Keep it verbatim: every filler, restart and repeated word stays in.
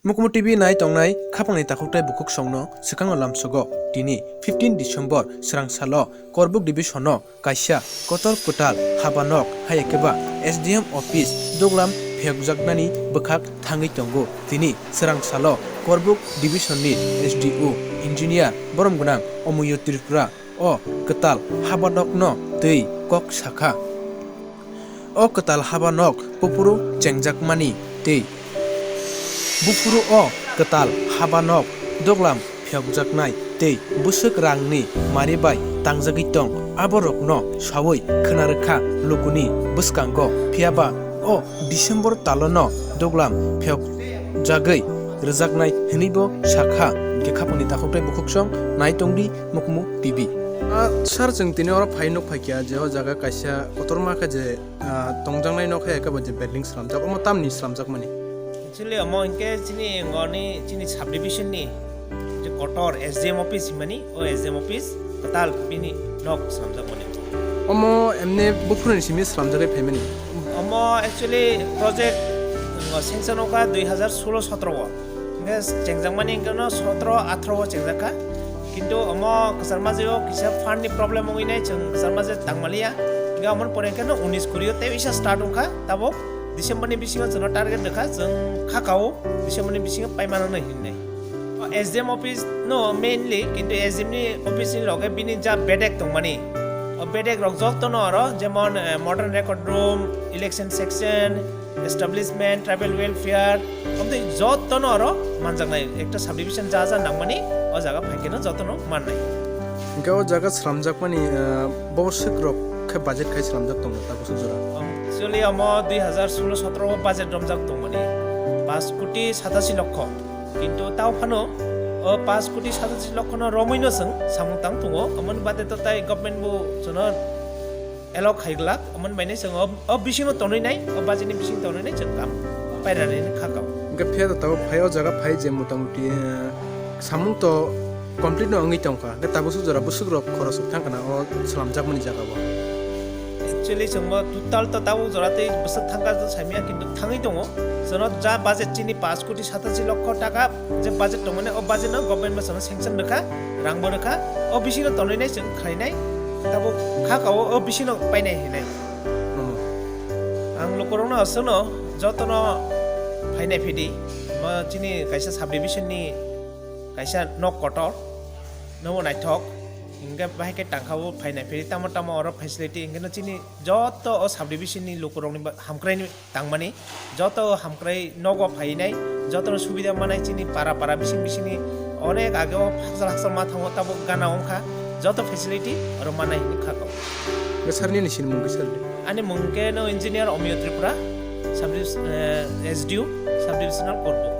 Mukmu T V nai tongnai khapangni takhuktai bukhuk songno swkango lamsogo. Tini fifteen December srang salo Korbuk Division-o kaisa kotor kwtal haba nok hai khe ba S D M office duglam phiyokjaknani bwkhak thangwi tongo. Tini srang salo Korbuk Division-ni S D O Engineer borom gwnang Omoyo Tripura o kwtal haba nokno twi kok sakha. O kwtal haba nok buphuru chengjakmani tei buphuru o kwtal haba nok duglam phiyokjaknai tei bwswk rangni mari bai tangjagwi tong, aborokno saui khna rwkha lukuni bwskango, phiyaba o December talono duglam phiyokjagwi rwjaknai hwnwibo sakha. Hwnkhe khapangni takhuktai bukhuksong nai tongdi Mukmu T V. Ah, sir, chwng tini oro phai nuk phaikha je o jaga kaisa kotorma khe je, ah, tongjaknai nok hai khe bo je building slamjak, omo tamni slamjakmani? Actually, omo hinkhe chini ngoni chini subdivision ni je kotor S D M office himani, o S D M office kwtal bini nok slamjakmani. Omo emne buphuruni simi slamjagwi phaimani? Omo actually project, mm, sanction wngkha dui hazar solo sotro o. Hingke chengjakmani hingke no sotro athro o chengjak kha. Kintu omo kwchar majeo kisa fund ni problem wngwi nai chwng kwchar maje tangmaliya. Hingke omo ni pore hingke no unis kuri o tei bisa start wngkha. Tabuk December ni bisingo chwngno target rwkha, chwng kha kao December ni bisingo paimano hinwi nai. O S D M office no mainly, kintu S D M ni office ni loge bini ja bedek tongmani. O bedek rok joto no oro, jemon, eh, modern record room, election section, establishment, tribal welfare, omtwi joto no oro manjaknai. Ekta subdivision ja ja nangmani, o jaga phaikhe no joto no mannai. Hingke o jaga slamjakmani, eh, boswk rok khe budget khai slamjak tongo ta boswk jora? Actually, omo dui hazar solo sotro o budget romjak tongmani, paanch koti satashi lokho. Kintu tao phano o paanch koti satashi lokho no romwi no chwng samung tang tongo. Omoni bade to tai government bo chwngno allow khai glak, omoni bai no chwng o, o bisingo tonwi nai, o budget ni bisingo tonwi nai chwng kam pairani kha kao. Hingke phiya to tabuk phai o jaga phai je motamuti, eh, samung to complete no wngwi tongkha. Hingke tabuk suk jora bwswk rok khorosrok thang kana o slamjakmani jaga o? Actually, chwngbo total to tabuk jora tei bwswk thangkha to saimanya, kintu thangwi tongo. Chwngno ja budget chini paanch koti satashi lokho taka je budget tongmani, o budget no government bo chwngno sanction rwkha, rang bo rwkha, o bisingo tonwi nai chwng khlainai, tabuk kha kao o bisingo painai hinai. Omo. Ang lukurokno aswkno jotono phainai phidi, mo chini kaisa subdivision ni kaisa nok kotor, nobo naithok, hingke bahai khe tangkha o phainai phidi, tamo tamo oro facility, hingke no chini joto o subdivision ni lukurokni ba-, hamkraini tangmani, joto hamkrai nogo phainai, jotono subida manai chini para para bising bisingni onek age o hakchal hakchal ma thango tabuk gana wngkha, joto facility oro manai hinwi kha kok. Hingke sir nini sinimung kisa le? Ani mung khe no engineer Omiyo Tripura, subdivs-, eh, S D O, subdivisional Korbuk.